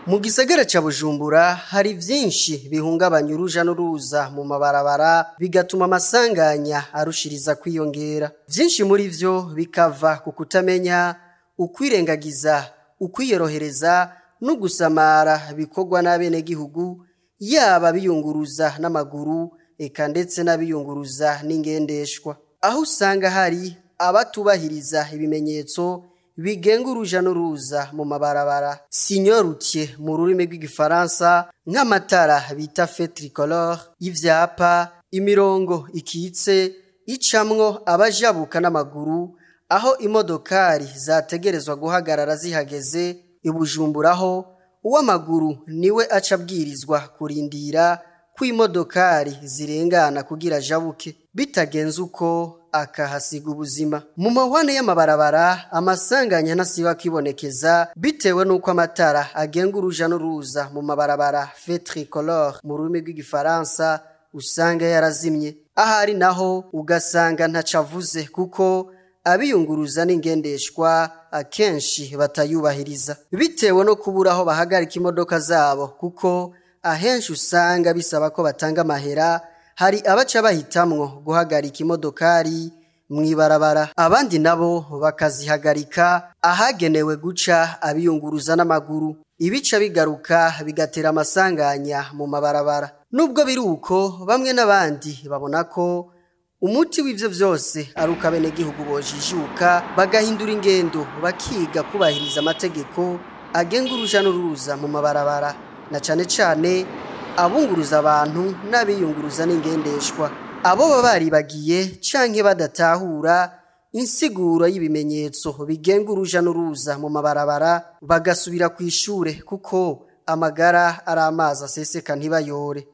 Mu gisagara ca Bujumbura hari vyinshi bihungabanya uruja n'uruza mu mabarabara, bigatuma amasanganya arushiriza kwiyongera. Vyinshi muri vyo bikava ku kutamenya, ukwirengagiza, ukwiyorohereza no gusamara bikorwa n'abenegihugu, yaba biyunguruza n'amaguru eka ndetse n'abiyunguruza n'ingendeshwa. Aho usanga hari abatubahiriza ibimenyetso bigenga uruja n'uruza mu mabarabara, signaux routiers mu rurimi rw'igifaransa, nk'amatara bita feu tricolore, ivyapa, imirongo ikitse icamwo abajabuka n'amaguru, aho imodokari zategerezwa guhagarara zihageze. I Bujumbura ho uw'amaguru niwe aca abwirizwa kurindira ko imodokari zirengana kugira ajabuke, bitagenze uko akahasiga ubuzima. Mu mahwane y'amabarabara amasanganya ntasiba kwibonekeza bitewe n'uko amatara agenga uruja n'uruza mu mabarabara, feu tricolore mu rurimi rw'igifaransa, usanga yarazimye. Ahari naho ugasanga ntaco avuze, kuko abiyunguruza n'ingendeshwa akenshi batayubahiriza bitewe no kubura aho bahagarika imodoka zabo, kuko ahenshi usanga bisaba ko batanga amahera. Hari abaca bahitamwo guhagarika imodokari mw'ibarabara, abandi nabo bakazihagarika ahagenewe guca abiyunguruza n'amaguru, ibica bigaruka bigatera amasanganya mu mabarabara. Nubwo biri uko, bamwe n'abandi babona ko umuti w'ivyo vyose ari uko abenegihugu bojijuka, bagahindura ingendo, bakiga kubahiriza amategeko agenga uruja n'uruza mu mabarabara, na cane cane abunguruza abantu n'abiyunguruza n'ingendeshwa. Abo baba baribagiye canke badatahura insiguro y'ibimenyetso bigenga uruja n'uruza mu mabarabara bagasubira kw'ishure, kuko amagara ari amazi aseseka ntibayore.